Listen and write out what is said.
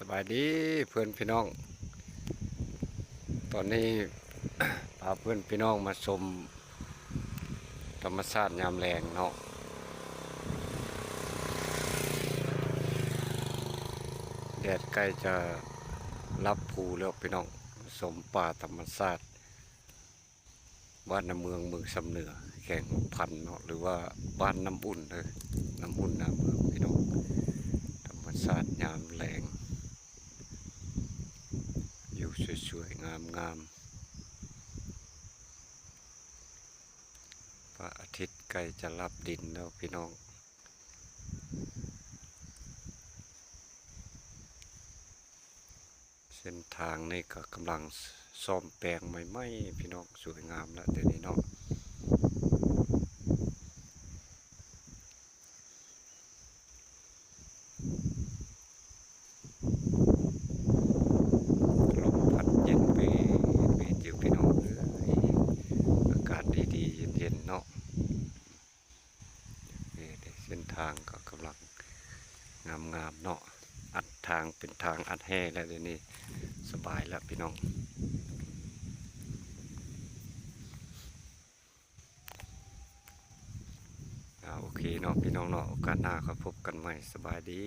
ສະບາຍດີເພື່ອນພີ່ນ້ອງ, ຕອນນີ້ ພາເພື່ອນພີ່ນ້ອງມາຊົມທຳມະຊາດຍາມແລງເນາະ. ແດດໃກ້ຈະລັບພູແລ້ວພີ່ນ້ອງ, ຊົມປ່າທຳມະຊາດ ບ້ານນາເມືອງ ເມືອງຊຳເໜືອ ແຂວງຫົວພັນເນາະ ຫຼືວ່າບ້ານນ້ຳອຸ່ນເດີ, ນ້ຳອຸ່ນນາເມືອງພີ່ນ້ອງ. ທຳມະຊາດຍາມແລງ ວິວສວຍໆ ງາມໆ. ພະອາທິດໃກ້ຈະລັບດິນແລ້ວພີ່ນ້ອງ. ເສັ້ນທາງນີ້ກໍກຳລັງສ້ອມແປງໃໝ່ໆ ພີ່ນ້ອງ, ສວຍງາມແລ້ວດຽວນີ້ເນາະ. ລົມພັດເຢັນເວດໆ ຢູ່ພີ່ນ້ອງເອີຍ, ອາກາດດີໆ ເຢັນໆ ເນາະ. ເອີ ເສັ້ນທາງກໍກຳລັງງາມໆ ເນາະ, ອັດທາງ ເປັນທາງອັດແຮ່ແລ້ວດຽວນີ້, ສະບາຍແລ້ວພີ່ນ້ອງ. ອ່າ ໂອເຄເນາະພີ່ນ້ອງເນາະ, ໂອກາດໜ້າຄ່ອຍພົບກັນໃໝ່, ສະບາຍດີ.